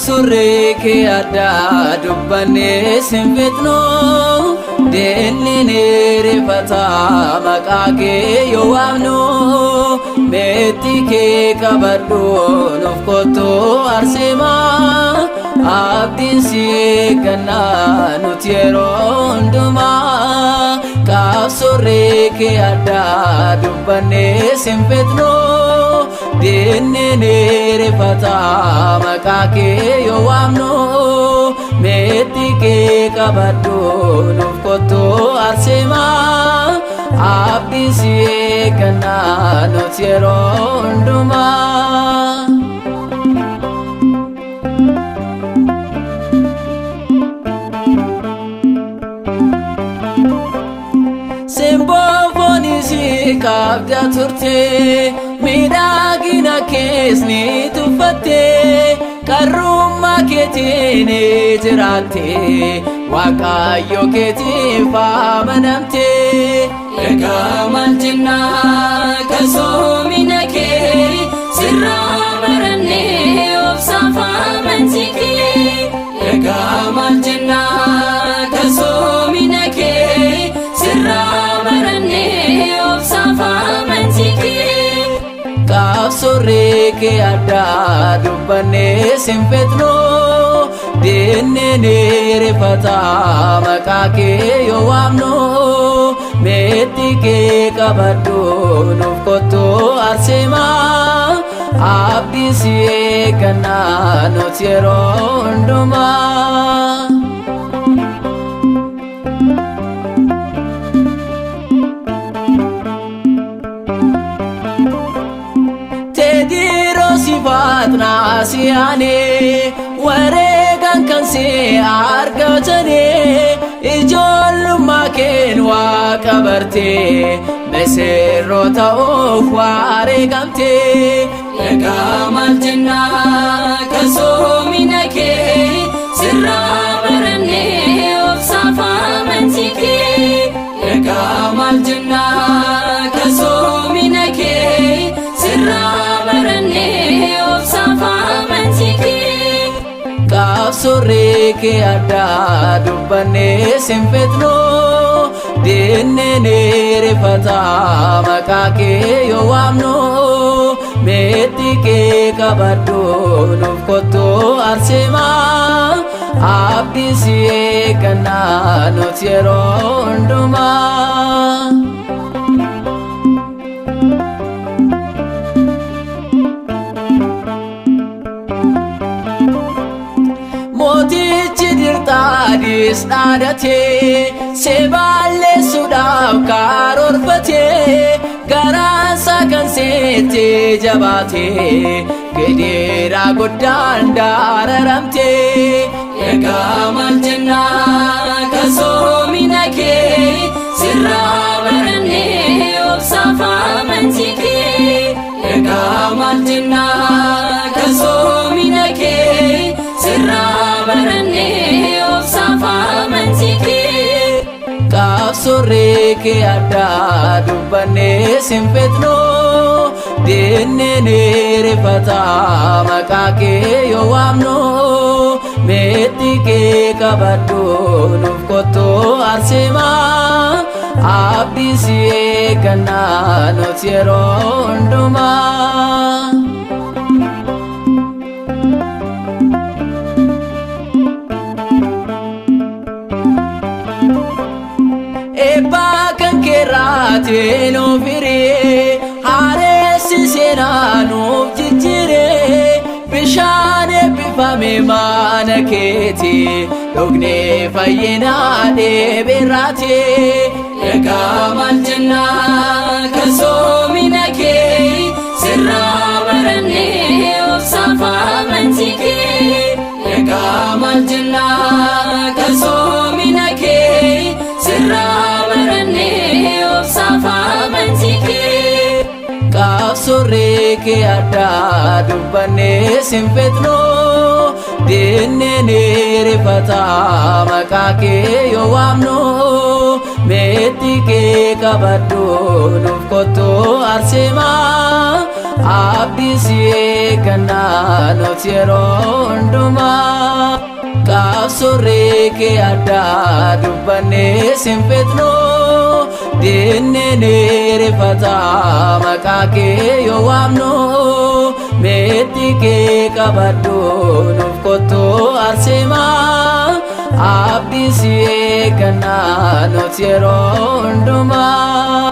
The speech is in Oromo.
Qaabsurree kee addaa dubbannee sin fixnu, diinni ni rifata maqaa kee yoo waamnu. Meexxii kee qabadhu nuuf kottu Arseemaa, abdiin si eeggannaa nuti yeroo hundumaa. Qaabsurree kee addaa dubbannee sin fixnu, diinni ni rifata maqaa kee yoo waamnu. Meexxii kee qabadhu nuuf kottu Arseemaa, abdiin si eeggannaa nuti yeroo hundumaa. Simboo foonii si qabda turte, miidhagina kees ni tuffatte, qarrummaa keetiin jiraatte, Waaqayyo keetiif amanamte. Egaa maal jennaa kasoomina kee sirraa barannee obsaaf amantii kee. Egaa maal jennaa kasoomina kee sirraa barannee obsaaf amantii kee. Qaabsurree kee addaa dubbannee sin fixnu, diinni ni rifata maqaa kee yoo waamnu. Meexxii kee qabadhu nuuf kottu Arseemaa, abdiin si eeggannaa nuti yeroo hundumaa. Teediroos Fatnaasiyaanii wareegan kan si argatanii, ijoollummaa keen waaqa bartee misirroo ta'uuf wareegamtee. Egaa maal jennaa kasoomina kee sirraa barannee obsaaf amantii kee. Egaa maal jennaa kasoomina kee sirraa barannee obsaaf amantii kee. Qaabsurree kee addaa dubbannee sin fixnu, diinni ni rifata maqaa kee yoo waamnu. Meexxii kee qabadhu nuuf kottu Arseemaa, abdiin si eeggannaa nuti yeroo hundumaa. Mootichi Dirxaadis dhaadhatee si balleessuudhaaf karoorfatee, garaansaa kan seetti jabaatee gidiraa guddaan dararamtee. Egaa maal jennaa kasoomina kee sirraa barannee obsaaf amantii kee. Egaa maal jennaa kasoomina kee sirraa barannee obsaaf amantii kee. Qaabsurree kee addaa dubbannee sin fixnu, diinni ni rifata maqaa kee yoo waamnu. Meexxii kee qabadhu nuuf kottu Arseemaa, abdiin si eeggannaa nuti yeroo hundumaa. Eebbaa kan keerraatiin nuuf hiree, haaressi seenaa nuuf jijjiiree, bishaan eebbifame mana keeti dhugnee fayyinaa dheebeerraati. Egaa maal jennaa kasoomina kee sirraa barannee obsaaf amantii kee. Egaa maal jennaa kasoomina kee sirraa barannee obsaaf amantii kee. Qaabsurree kee addaa dubbannee sin fixnu, diinni ni rifata maqaa kee yoo waamnu. Meexxii kee qabadhu nuuf kottu Arseemaa, Abdii si eeggannaa nuti yeroo hundumaa. Qaabsurree kee addaa dubbannee sin fixnu. Diinni ni rifata maqaa kee yoo waamnu. Meexxii kee qabadhu nuuf kottu Arseemaa. Abdii si eeggannaa nuti yeroo hundumaa.